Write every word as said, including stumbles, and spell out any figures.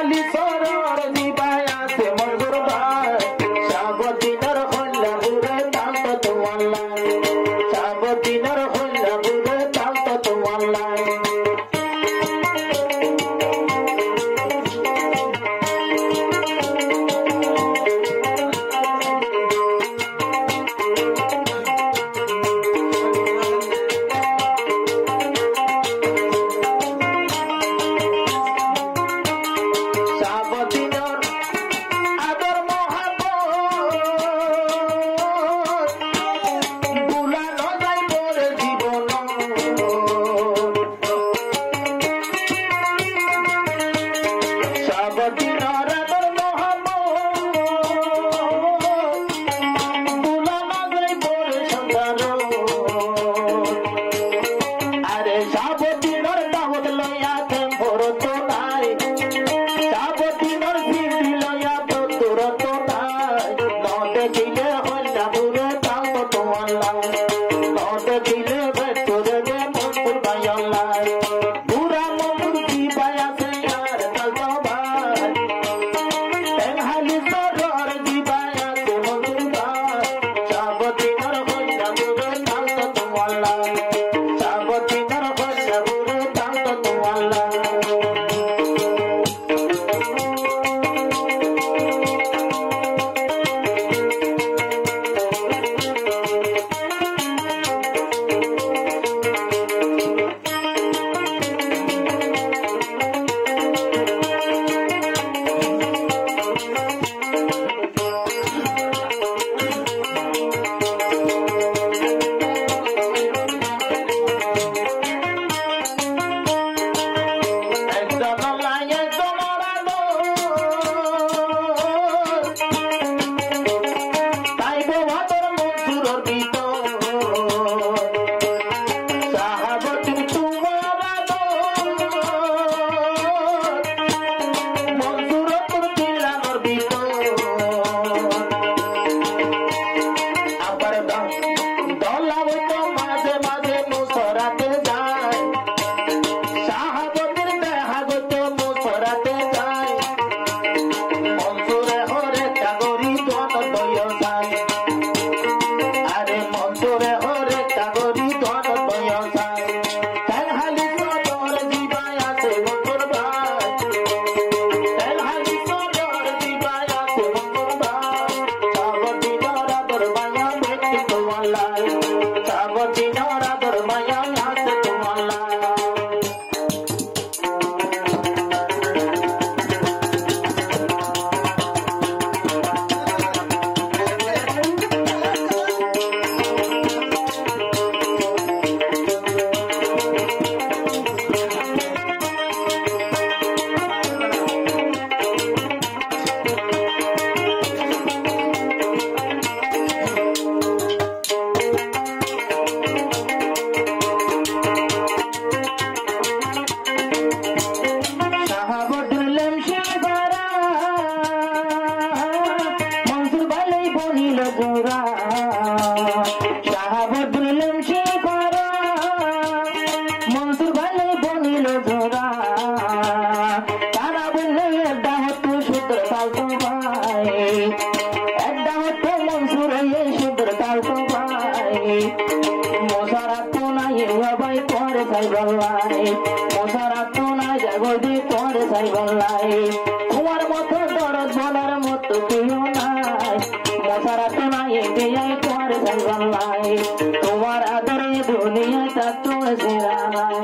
Soror zibá asé Monsur bái, Sabodinor hoilla bure tal to tuálla. Sabodinor hoilla bure tal to tuálla. Sabodinor ador muhabbot bula no zaibo re zibonot. Sabodinor ador muhabbot bula no zaibo re sonsarot. Are Sabodinor dawot loiya kemforoto nai, Sabodinor sindi loiya bondurot nai. No dekíle hoilla bure tal to tuálla, no dekíle bettore de Monsur bái olla. Bura Monsur zibá asé ar tal to bái, Tengháli soror zibá asé Monsur bái, Sabodinor hoilla bure tal to tuálla, Sabodinor hoilla bure tal to tuálla. Táibo ador Monsuror bútore, Sahaboddin tuáñr ador, Monsuror tor dilanor bútore. Abar dol, dol óito maze maze Musorate zai. Sahaboddin deha goitto Musorate zai. Monsure hoór ekka gorí duanot boiyó sai. Are Monsure hoór ekka gorí duanot boiyó sai. Tengháli soror zibá asé Monsur bái, Tengháli soror zibá asé Monsur bái, Sahaboddinor ador maiya beggún tuálla, Sahaboddinor ador maiya asé tuálla. Sahaboddin lemci fara, Monsur bái loi bonilo zura. Sahaboddin lemci fara, Monsur bái loi bonilo zura. Tara boinne ek dahottu cúdor tal to bái, ek dahottu Monsur óiye cúdor tal to bái. Musarattu nai e bái tuáñre saibolla, Musarattu nai e bái tuáñre saibolla. Tuáñr moto dorod bolar moto kiyó nai, Musarattu nai e bái tuáñre saibolla. Tuáñr ador e duniyait attú sera nai.